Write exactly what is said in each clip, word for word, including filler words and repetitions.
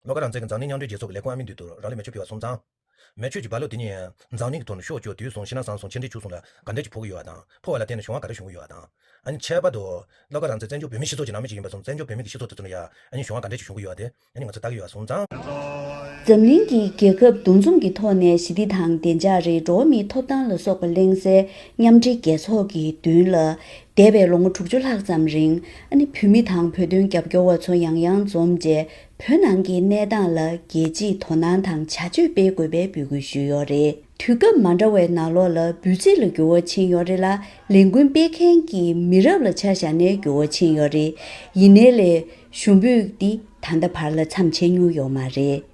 བློ་དགའ་རང་བཙན་གྱིས་འཛམ་གླིང་མཉམ་འབྲེལ་རྒྱལ་ཚོགས་ཀྱི་ལས་ཁུངས་ཨ་མི་འདུས་སྡོད་རོགས་རང་ལ་མེ་མཆོད་ཕུལ་བ་སོང་ཙང་། མེ་མཆོད་ཀྱི་རྦ་ཀློག་དེ་ཉིད་འཛམ་གླིང་གི་ཐོག་ནས་ཤོག་བཅོས་དུས་སོང་ཕྱི་ནང་གསང་སོང་ཕྱི་འབྲེལ་བྱུག་སོང་ལ་ག་འདྲ་ཅིག་ཕོག་གི་ཡོད་པ་དང་ཕོག་པ་ལ་བརྟེན་ནས་གཞུང་བ་ག་འདྲ་བྱུང་གི་ཡོད་པ་དང་། ཨ་ནི་ཁྱད་པར་དུ་བློ་དགའ་རང་བཙན་བཙན་བྱོལ་བོད་མིའི་སྤྱི་ཚོགས་ཀྱི་ནང་མི་ཞིག་ཡིན་པ་སོང་བཙན་བྱོལ་བོད་མི་གི་སྤྱི་ཚོགས་དེ་ཚོ་ལ་ཡ་ཨ་ནི་གཞུང་བ་ག་འདྲ་ཅིག་བྱུང་གི་ཡོད་པ་དེ་ཨ་ནི་ང་ཚོ་ལྟ་གི་ཡོད་པ་སོང་ཙང་། འཛམ་གླིང་གི་རྒྱལ་ཁབ་འདུ་འཛོམས་ཀྱི་ཐོག་ནས་ཞི་བདེ་དང་བདེ་འཇགས་རེད། འགྲོ་བ་མིའི་ཐོབ་ཐང་ལ་སོགས་པ་གླེང་སའི་མཉམ་འབྲེལ་རྒྱལ་ཚོགས་ཀྱི་མདུན་ལ། འདས་པའི་ལོ་ངོ་དྲུག་ཅུ་ལྷག་ཙམ་རིང་ཨ་ནི་བོད་མི་དང་བོད་དོན་རྒྱབ་སྐྱོར་བ་ཚོ་ཡང་ཡང་འཛོམས་རྗེས་བོད་ནང་གི་གནས་སྟངས་ལ་རྒྱལ་སྤྱིས་དོ་སྣང་དང་བྱ་སྤྱོད་སྤེལ་དགོས་པའི་འབོད་སྐུལ་ཞུས་ཡོད་རེད། དུས་སྐབས་མ་འདྲ་བའི་ནང་ལོགས་ལ་འབོད་ཚིག་ལ་འགྱུར་བ་ཕྱིན་ཡོད་རེད་ལ། ལས་འགུལ་སྤེལ་མཁན་གྱི་མི་རབས་ལ་ཆ་བཞག་ནས་འགྱུར་བ་ཕྱིན་ཡོད་རེད། ཡིན་ནའི་ལས་ཞུ་འབོད་འདི་ད་ལྟ་བར་ལ་མཚམས་ཆད་མྱོང་ཡོད་མ་རེད།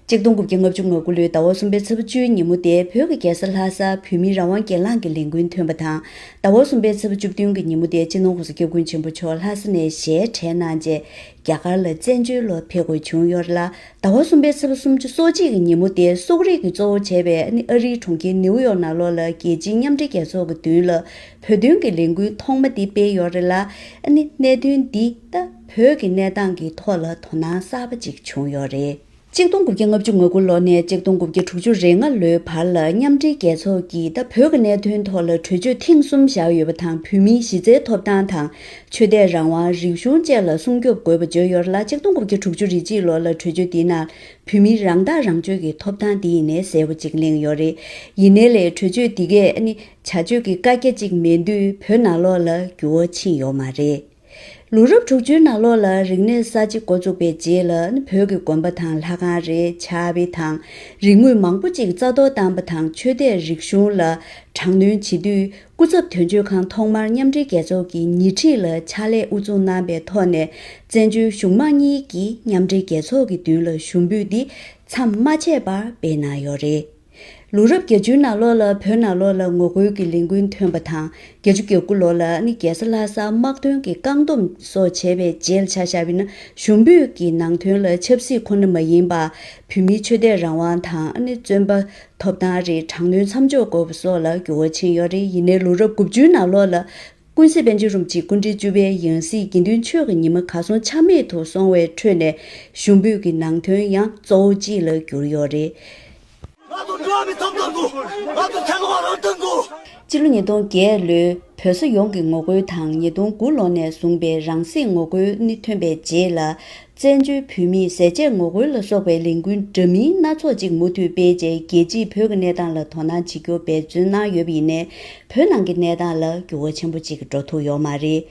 གཅིག་སྟོང་དགུ་བརྒྱ་ལྔ་བཅུ་ང་དགུ་ལོའི་ཟླ་བ་གསུམ་པའི་ཚེས་པ་བཅུའི་ཉིན་མོ་དེ་བོད་ཀྱི་རྒྱལ་ས་ལྷ་སར་བོད་མིའི་རང་དབང་སྒེར་ལངས་ཀྱི་ལས་འགུལ་ཐོན་པ་དང་། ཟླ་བ་གསུམ་པའི་ཚེས་པ་བཅུ་བདུན་གྱི་ཉིན་མོ་དེ་སྤྱི་ནོར་༸གོང་ས་༸སྐྱབས་མགོན་ཆེན་པོ་མཆོག་ལྷ་ས་ནས་ཞལ་གྲལ་གནང་རྗེས་རྒྱ་གར་ལ་བཙན་བྱོལ་ལ་ཕེབས་དགོས་བྱུང་ཡོད་རེད་ལ། ཟླ་བ་གསུམ་པའི་ཚེས་པ་སུམ་ཅུ་སོ་གཅིག་གི་ཉིན་མོ་དེ་སོག་རིགས་ཀྱིས་གཙོ་བོ་བྱས་པའི་ཨ་ནི་ཨ་རིའི་གྲོང་ཁྱེར་ནེའུ་ཡོག་ནང་ལོགས་ལ་རྒྱལ་སྤྱིའི་མཉམ་འབྲེལ་རྒྱལ་ཚོགས་ཀྱི་མདུན་ལ་བོད་དོན་གྱི་ལས་འགུལ་ཐོག་མ་དེ་སྤེལ་ཡོད་རེད་ལ། ཨ་ནི་གནད་དོན་འདི་ད་བོད་ཀྱི་གནས་སྟངས་ཀྱི་ཐོག་ལ་དོ་སྣང་གསར་པ་ཅིག་བྱུང་ཡོད་རེད། གཅིག་སྟོང་དགུ་བརྒྱ་ལྔ་བཅུ་ང་དགུ་ལོ་ནས་གཅིག་སྟོང་དགུ་བརྒྱ་དྲུག་ཅུ་རེ་ལྔ་ལོའི་བར་ལ་མཉམ་འབྲེལ་རྒྱལ་ཚོགས་ཀྱིས་ད་བོད་ཀྱི་གནད་དོན་ཐོག་ལ་གྲོས་ཆོད་ཐེངས་གསུམ་བཞག་ཡོད་པ་དང་། བོད་མིའི་གཞི་རྩའི་ཐོབ་ཐང་དང་ཆོས་དད་རང་དབང་། རིག་གཞུང་བཅས་ལ་སྲུང་སྐྱོབ་དགོས་པ་བརྗོད་ཡོད་རེད་ལ། གཅིག་སྟོང་དགུ་བརྒྱ་དྲུག་ཅུ་རེ་གཅིག་ལོ་ལ་གྲོས་ཆོད་འདིའི་ནང་བོད་མིའི་རང་ཐག་རང་གཅོད་ཀྱི་ཐོབ་ཐང་འདི་ཡིན་ནའི་གསལ་པོ་ཅིག་གླེང་ཡོད་རེད། ཡིན་ནའི་ལས་གྲོས་ཆོད་འདི་གས་ཨ་ནི་བྱ་སྤྱོད་ཀྱི་བཀའ་རྒྱ་ཅིག་མེད་དུས་བོད་ནང་ལོགས་ལ་འགྱུར་བ་ཕྱིན་ཡོད་མ་རེད། ལོ་རབས་དྲུག་ཅུའི་ནང་ལོགས་ལ་རིག་གནས་གསར་བརྗེ་འགོ་བཙུགས་པའི་རྗེས་ལ་ནི་བོད་ཀྱི་དགོན་པ་དང་ལྷ་ཁང་རེད། ཕྱག་དཔེ་དང་རིག་དངོས་མང་པོ་ཅིག་རྩ་གཏོར་བཏང་པ་དང་། ཆོས་དད་རིག་གཞུང་ལ་དྲག་གནོན་བྱེད་དུས། སྐུ་ཚབ་དོན་གཅོད་ཁང་ཐོག་མར་མཉམ་འབྲེལ་རྒྱལ་ཚོགས་ཀྱི་ཉེ་འཁྲིས་ལ་ཕྱག་ལས་དབུ་འཛུགས་གནང་པའི་ཐོག་ནས། བཙན་བྱོལ་གཞུང་མང་གཉིས་ཀྱིས་མཉམ་འབྲེལ་རྒྱལ་ཚོགས་ཀྱི་མདུན་ལ་ཞུ་འབོད་འདི་མཚམས་མ་ཆད་པར་སྤེལ་གནང་ཡོད་རེད། ལོ་རབས་བརྒྱད་ཅུའི་ནང་ལོགས་ལ་བོད་ནང་ལོགས་ལ་ངོ་རྒོལ་གྱི་ལས་འགུལ་ཐོན་པ་དང་། བརྒྱད་ཅུ་གྱ་དགུ་ལོ་ལ་ནི་རྒྱལ་ས་ལྷ་སར་དམག་དོན་གྱི་བཀག་སྡོམ་སོགས་བྱས་པའི་རྗེས་ལ་ཆ་བཞག་པ་ཡིན་ན། ཞུ་འབོད་ཀྱི་ནང་དོན་ལ་ཆབ་སྲིད་ཁོ་ན་མ་ཡིན་པར་བོད་མིའི་ཆོས་དད་རང་དབང་དང་ནི་བཙོན་པ་ཐོབ་ཐང་རེད། དྲག་གནོན་མཚམས་འཇོག་དགོས་པ་སོགས་ལ་འགྱུར་བ་ཕྱིན་ཡོད་རེད། ཡིན་ནའི་ལོ་རབས་དགུ་བཅུའི་ནང་ལོགས་ལ། ཀུན་གཟིགས་པཎ་ཆེན་རིན་པོ་ཆེ་སྐུ་ཕྲེང་བཅུ་པའི་ཡང་སྲིད་དགེ་འདུན་ཆོས་ཀྱི་ཉི་མ་གར་སོང་ཆ་མེད་དུ་སོང་བའི་ཁྲོད་ནས་ཞུ་འབོད་ཀྱི་ནང་དོན་ཡང་གཙོ་བོ་གཅིག་ལ་གྱུར་ཡོད་རེད། ང་ཚོ་འགྲོ་བ་མིའི་ཐོབ་ཐང་དགོས། ང་ཚོ་ཚེ་གང་བ་རང་སྟེང་དགོས། སྤྱི་ལོ་ཉིས་སྟོང་བརྒྱད་ལོའི་བོད་ས་ཡོངས་ཀྱི་ངོ་རྒོལ་དང་། ཉིས་སྟོང་དགུ་ལོ་ནས་བཟུང་པའི་རང་སྲིད་ངོ་རྒོལ་ནི་ཐོན་པའི་རྗེས་ལ། བཙན་བྱོལ་བོད་མིས་ཟས་བཅད་ངོ་རྒོལ་ལ་སོགས་པའི་ལས་འགུལ་འདྲ་མིན་སྣ་ཚོགས་ཅིག་མུ་མཐུད་སྤེལ་རྗེས། རྒྱལ་སྤྱིས་བོད་ཀྱི་གནས་སྟངས་ལ་དོ་སྣང་བྱེད་རྒྱུར་འབད་བརྩོན་གནང་ཡོད་པ་ཡིན་ནའི། བོད་ནང་གི་གནས་སྟངས་ལ་འགྱུར་བ་ཆེན་པོ་ཅིག་འགྲོ་ཐུབ་ཡོད་མ་རེད།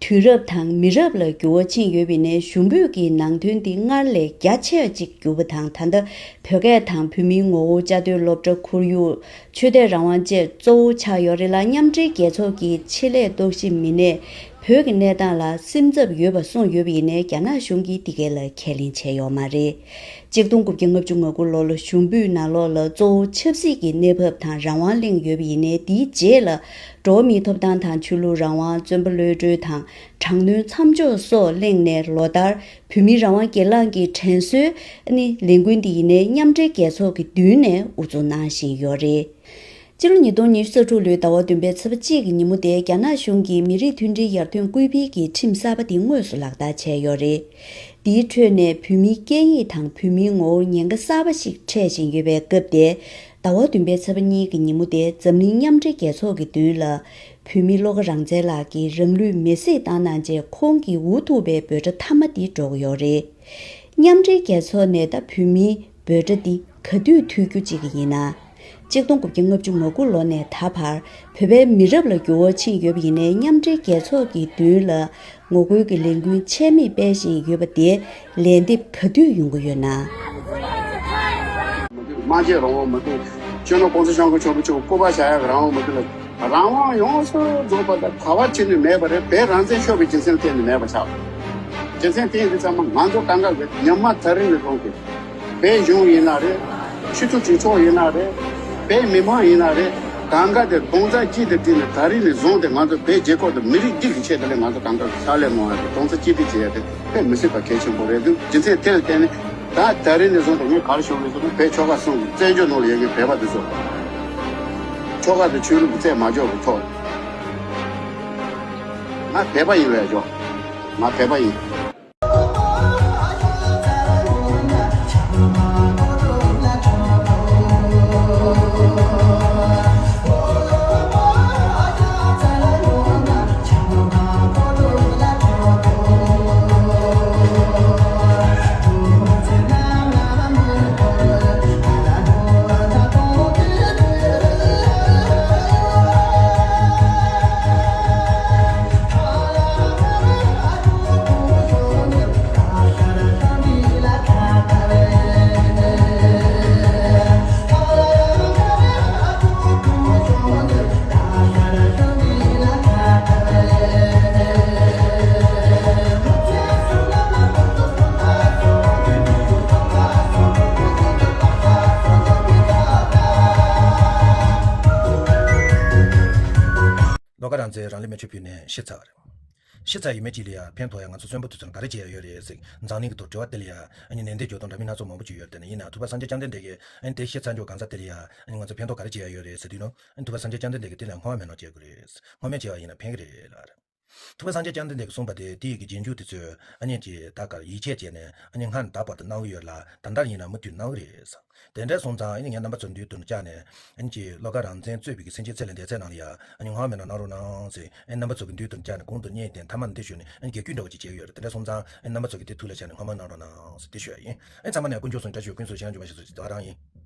དུས་རབས་དང་མི་རབས་ལ་འགྱུར་བ་ཕྱིན་ཡོད་པ་ཡིན་ནའི། ཞུ་འབོད་ཀྱི་ནང་དོན་འདི་སྔར་ལས་རྒྱ་ཆེ་བ་ཅིག་གྱུར་པ་དང་། ད་ལྟ་བོད་སྐད་དང་བོད་མིའི་ངོ་བོ། བཅའ་སྡོད་སློབ་གྲྭ། ཁོར་ཡུག་ཆོས་དད་རང་དབང་བཅས་གཙོ་བོ་ཆགས་ཡོད་རེད་ལ། མཉམ་འབྲེལ་རྒྱལ་ཚོགས་ཀྱི་ཆེད་ལས་རྟོག་ཞིབ་མི་སྣས་བོད་ཀྱི་གནས་སྟངས་ལ་སེམས་འཚབ་ཡོད་པ་གསུངས་ཡོད་པ་ཡིན་ནའི། རྒྱ་ནག་གཞུང་གིས་འདི་གའི་ལ་ཁས་ལེན་བྱས་ཡོད་མ་རེད། གཅིག་སྟོང་དགུ་བརྒྱ་ལྔ་བཅུ་ང་དགུ་ལོ་ལ་ཞུ་འབོད་ནང་ལོགས་ལ་གཙོ་བོ་ཆབ་སྲིད་ཀྱི་གནས་བབ་དང་རང་དབང་གླེང་ཡོད་པ་ཡིན་ནའི། དེའི་རྗེས་ལ་འགྲོ་བ་མིའི་ཐོབ་ཐང་དང་། ཆོས་ལུགས་རང་དབང་། བཙོན་པ་གློད་གྲོལ་དང་དྲག་གནོན་མཚམས་འཇོག་སོགས་གླེང་ནས། ལོ་ལྟར་བོད་མིའི་རང་དབང་སྒེར་ལངས་ཀྱི་དྲན་གསོའི་ནི་ལས་འགུལ་འདི་ཡིན་ནའི། མཉམ་འབྲེལ་རྒྱལ་ཚོགས་ཀྱི་མདུན་ནས་དབུ་འཛུགས་གནང་བཞིན་ཡོད་རེད། སྤྱི་ལོ་ཉིས་སྟོང་ཉི་ཤུ་རྩ་དྲུག་ལོའི་ཟླ་བ་བདུན་པའི་ཚེས་པ་གཅིག་གི་ཉིན་མོ་དེ། རྒྱ་ནག་གཞུང་གིས་མི་རིགས་མཐུན་སྒྲིལ་ཡར་ཐོན་སྐུལ་སྤེལ་གྱི་ཁྲིམས་གསར་པ་དེ་དངོས་སུ་ལག་བསྟར་བྱས་ཡོད་རེད། དེའི་ཁྲོད་ནས་བོད་མིའི་སྐད་ཡིག་དང་བོད་མིའི་ངོ་བོར་ཉེན་ཁ་གསར་པ་ཞིག་འཕྲད་བཞིན་ཡོད་པའི་སྐབས་དེ། ཟླ་བ་བདུན་པའི་ཚེས་པ་གཉིས་ཀྱི་ཉིན་མོ་དེ། འཛམ་གླིང་མཉམ་འབྲེལ་རྒྱལ་ཚོགས་ཀྱི་མདུན་ལ་བོད་མི་བློ་དགའ་རང་བཙན་ལགས་ཀྱིས་རང་ལུས་མེར་སྲེག་བཏང་གནང་རྗེས། ཁོང་གི་འུ་ཐུག་པའི་འབོད་སྒྲ་མཐའ་མ་དེ་སྒྲོག་ཡོད་རེད། མཉམ་འབྲེལ་རྒྱལ་ཚོགས་ནས་ད་བོད་མིའི་འབོད་སྒྲ་འདི་ག་དུས་མཐུད་རྒྱུ་བྱེད་ཀྱི་ཡིན་ན། གཅིག་སྟོང་དགུ་བརྒྱ་ལྔ་བཅུ་ང་དགུ་ལོ་ནས་ད་བར་བོད་པའི་མི་རབས་ལ་འགྱུར་བ་ཕྱིན་ཡོད་པ་ཡིན་ནའི། མཉམ་འབྲེལ་རྒྱལ་ཚོགས་ཀྱི་མདུན་ལ་ངོ་རྒོལ་གྱི་ལས་འགུལ་ཆད་མེད་སྤེལ་བཞིན་ཡོད་པ་དེ་ལན་འདེབས་ག་དུས་ཡོང་གི་ཡོད་ན། མ་བརྗེད་རང་དབང་མ་ཐོབ། སྤྱི་ནོར་༸གོང་ས་༸སྐྱབས་མགོན་ཆེན་པོ་མཆོག་སྐུ་པར་བཞག་ཡག་རང་དབང་མ་ཐོབ་ལ། རང་དབང་ཡོངས་སུ་རྫོགས་པ་དང་ག་བ་ཅི་ནས་མེད་པ་རེད། བོད་རང་བཙན་ཤོར་བའི་རྒྱུ་མཚན་གཏན་ནས་མེད་པ་ཆགས། རྒྱུ་མཚན་དེ་ཡིན་དུས་ཙམ་པ་ང་ཚོ་གང་ག་གི་ཉི་མ་ད་རིང་ནས་བཟུང་སྟེ། བོད་གཞུང་ཡིན་ན་རེད། སྤྱི་འཐུས་གྲོས་ཚོགས་ཡིན་ན་རེད། བོད་མི་མང་ཡིན་ན་རེད། གང་ག་དེ་རྡོག་རྩ་གཅིག་ཏུ་བསྒྲིལ་ནས་ད་རིང་ནས་བཟུང་སྟེ་ང་ཚོ་བོད་རྒྱལ་ཁབ་དང་མི་རིགས་འདི་གི་ཆེད་དུ་ལས་ང་ཚོ་གང་ག་གི་ཕྱག་ལས་གནང་ཡ་དེ་རྡོག་རྩ་གཅིག་སྒྲིལ་བྱེད་ཡ་དེ་དཔེ་མི་སྲིད་པ་གལ་ཆེན་པོ་རེད་འདུག་རྒྱུ་མཚན་དེ་ལ་བརྟེན་ནས། ད་ད་རིང་ནས་བཟུང་སྟེ་ངས་ག་རེ་ཞུ་དགོས་ཟེར་ན། བོད་ཆོལ་ཁ་གསུམ་གྱི་བཙན་བྱོལ་ནང་ལ་ཡོད་མཁན་བོད་པ་དེ་ཚོ། ཆོལ་ཁ་དང་ཆོས་ལུགས་ཀྱི་རྩོད་མ་འཇོག་གི་ཐོག་ང་བོད་པ་ཡིན་པས་ཆོག་ང་བོད་པ་ཡིན། ལོ་ཀ་རང་བཙན་རང་ལ་མེ་མཆོད་ཕུལ་ནས་ཤི་ཚར་བ་རེད། ཤི་ཚར་ཡོད་མེད་ཅིག་ལ་ཡ་ཕན་ཐོགས་ཡ་ང་ཚོ་གསོན་པོ་དུས་ཚོད་ག་རེ་བྱས་ཡ་ཡོད་རེད་ཟེར་འཛམ་གླིང་གི་ཐོག་དྲི་བ་དེ་ལ་ཡ་ཨ་ནི་ནན་ཏན་འཇོག་སྟངས་འདྲ་མིན་སྣ་ཚོགས་མང་པོ་ཅིག་ཡོད་རེད། དེ་ནས་ཡིན་ན་ཐུབ་པ་སངས་རྒྱས་བཅོམ་ལྡན་འདས་ཀྱིས་ཨ་ནི་དེ་ཤི་ཚར་འཇོག་གང་ཟག་དེ་ལ་ཡ་ཨ་ནི་ང་ཚོ་ཕན་ཐོགས་ག་རེ་བྱས་ཡ་ཡོད་རེད་ཟེར་དུས་ནོ། ཨ་ནི་ཐུབ་པ་སངས་རྒྱས་བཅོམ་ལྡན་འདས་ཀྱིས་དེ་ལ་སྔོན་མ་མེད་ནོ་བྱེད་དགོས་རེད། སྔོན་མ་བྱས་པ་ཡིན་ན་ཕན་གི་རེད་ལབ་རེད། ཐུབ་པ་སངས་རྒྱས་བཅོམ་ལྡན་འདས་ཀྱིས་གསུངས་པ་དེ་དེ་ཡི་གི་རྗེས་འཇུག་དེ་ཚོས་ཨ་ནི་ཅི་ད་གར་ཡིད་ཆེས་བྱས་ནས་ཨ་ནི་སྔར་ནས་ད་བར་དུ་གནང་གི་ཡོད་ལ་ད་ལྟར་ཡིན་ན་མུ་མཐུད་གནང་གི་རེད་ཟེར། དེ་འདྲ་སོང་ཙང་ཨ་ནི་ངས་རྣམ་པ་ཚོ་མདུན་དུ་བཅར་ནས་ཨ་ནི་ཅི་བློ་དགའ་རང་བཙན་གཙོས་པའི་གི་སེམས་ཅན་ཚེ་ལས་འདས་ཚད་ནང་ལ་ཡ་ཨ་ནི་སྔོན་མ་མེད་ནོ་གནང་རོགས་གནང་ཟེར་ཨ་ནི་རྣམ་པ་ཚོ་གི་མདུན་དུ་བཅར་ནས་གུང་དུ་བརྙས་ཏེ་མཐའ་མ་ནས་འདི་ཞུས་ནས་ཨ་ནི་རྒྱལ་རྒྱུད་འདྲ་བོ་ཅིག་བྱེད་ཀྱི་ཡོད་རེད། དེ་འདྲ་སོང་ཙང་ཨ་ནི་རྣམ་པ་ཚོ་གི་དེ་ཐུགས་ལ་བཞག་ནས་སྔོན་མ་གནང་རོགས་གནང་ཟེར་དེ་ཞུ་ཡ་ཡིན། ཨ་ནི་ཚང་མ་ནས་དཀོན་མཆོག་གསུམ་བཀྲ་ཤིས་ཀུན་སྩལ་ཤེས་རབ་འབྱུང་བ་ཞིག་སྩོལ་ཅིག་ད་ག་རང་ཡིན།